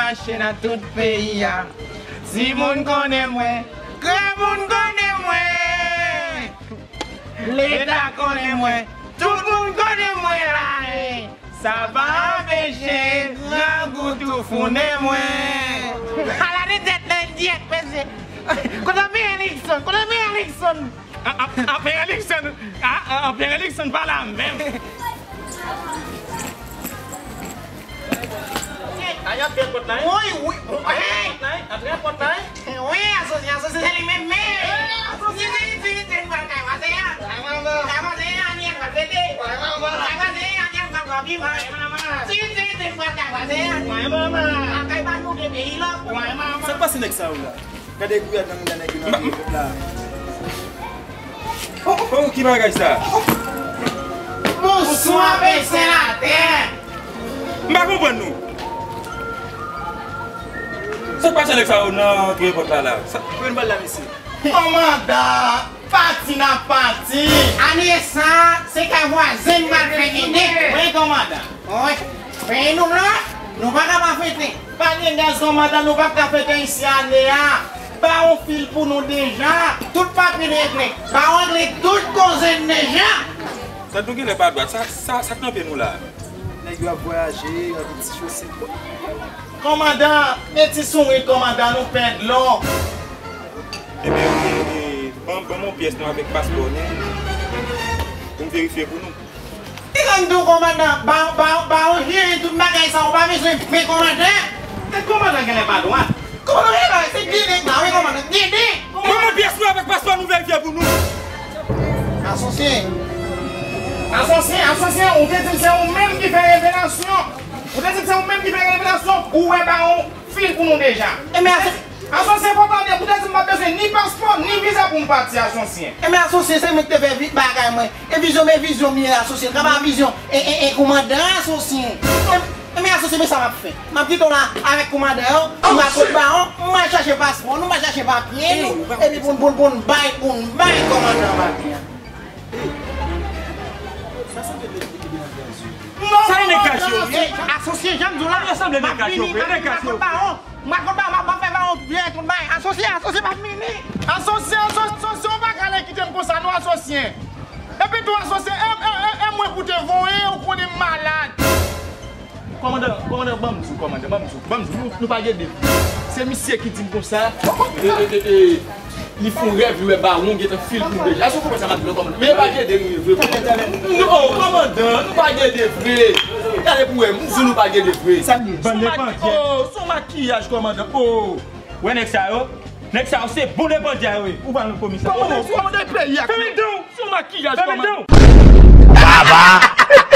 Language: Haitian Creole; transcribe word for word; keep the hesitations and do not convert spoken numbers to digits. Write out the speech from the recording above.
Mache nan tout peyi a. Timoun konnen mwen, granmoun konnen mwen. Leta konnen mwen, tout moun konnen mwen la. Sa pa anpeche grangou toufounen mwen. Ala de tèt nan endyèt, mesye. Kote Pierre Luckson? Kote Pierre Luckson? A, a, a, Pierre Luckson, a, a, Pierre Luckson pa la menm. A, y ap fè pòt la, wi. Wi, wi. Antre nan pòt la, wi. Antre nan pòt la, wi. Wi, asosye, asosye, se li menm, men. Asosye, se li, se li, se li, pral kay pase a. Kay pase a, ni pral fete. Kay pase a, ni pral pran piman. Si, si, si, pral kay pase a. Kay pa nou de peyi lòk. Sa k pase nèg sa yo la? Gade gouyad nan mouda nèg yo nan vye pòt la. Oh, oh, ki bagay sa? Bonswa, pèsen latè! M pa konprann nou. Sa k pase nèg sa yo nan antre pòt la la? Sa, pran bal la, mesye. Kòmandan, pati n ap pati. Ane sa, se kay vwazen n pral fè gede. Wi, kòmandan. Wi. Peyi nou la, nou pa ka pa fete. Pa gen gaz, kòmandan, nou p ap ka fete isi ane a. Ba yon fil pou nou deja. Tout papye n regle. Ba yon regle tout koze n deja. Sa nou genlè pa dwat. Sa, sa, sa k nan pye nou la? Nèg yo ap vwayaje, y ap ti chose. Kòmandan, mete sou rit, kòmandan, nou pèd lò. Ebyen, e, e, ban, ban m yon pyès nou avèk paspò nou. Pou m verifye pou nou. Li konn tou, kòmandan, ba, ba, ba yon jere tout bagay sa, ou pa bezwen pè, kòmandan. E kòmandan genlè pa dwat. Kòmandan genlè pa, se gede la, wi, kòmandan, gede. Ban m pyès nou avèk paspò nou verifye pou nou. Asosye. Asosye, asosye, ou te di se ou menm ki fè revelasyon. Ou te di se ou menm ki fè revelasyon, ou wè ba yon fil pou nou deja. Ebyen, asosye. Asosye, fò tande, ou te di m pa bezwen ni paspò, ni viza pou m pati, asosye. Ebyen, asosye, se mwen ki te fè vi-, bagay mwen. E vizyon, men vizyon m ye, asosye. Ka ba vizyon, e, e, e, kòmandan, asosye. E, ebyen, asosye, men sa m ap fè. M ap kite w la avèk kòmandan yo, m al kot bawon, m al chache paspò nou, m al chache papye nou, epi pou n, pou n, pou n bay, pou n bay kòmandan papye a. Sa sanble nèg ki te nan gaz yo. Sa e nèg gaz yo, wi. Asosye, jan m di w la, m ap vini, m al kot bawon. M al kot bawon, m ap fè bawon vyè tout bagay. Asosye, asosye, m ap vini. Asosye, asosye, asosye, ou pa ka ale kite m konsa non, asosye. Epi tou, asosye, e, e, e, e mwen pou te voye, ou konnen m malad. Kòmandan, kòmandan, ban m di w, kòmandan, ban m di w, ban m di w, nou, nou pa gede vre. Se misye ki di m konsa, e, e, e, e, li fè yon rèv, li wè bawon gentan fil pou l deja. Èske w konprann sa m ap di w la, kòmandan? Men pa gede nou ye vre, kòmandan. Non, kòmandan, nou pa gede vre. Gade pou wè, m di w nou pa gede vre. Sa, bann lepandyè. Oh, se yon makiyaj, kòmandan. Oh. Wè nèg sa yo? Nèg sa yo se bon lepandyè yo ye. Ou pa nan komisè. Kòmandan, kòmandan, peyi a. Fèmen dan w. Se yon makiyaj, kòmandan. Baba!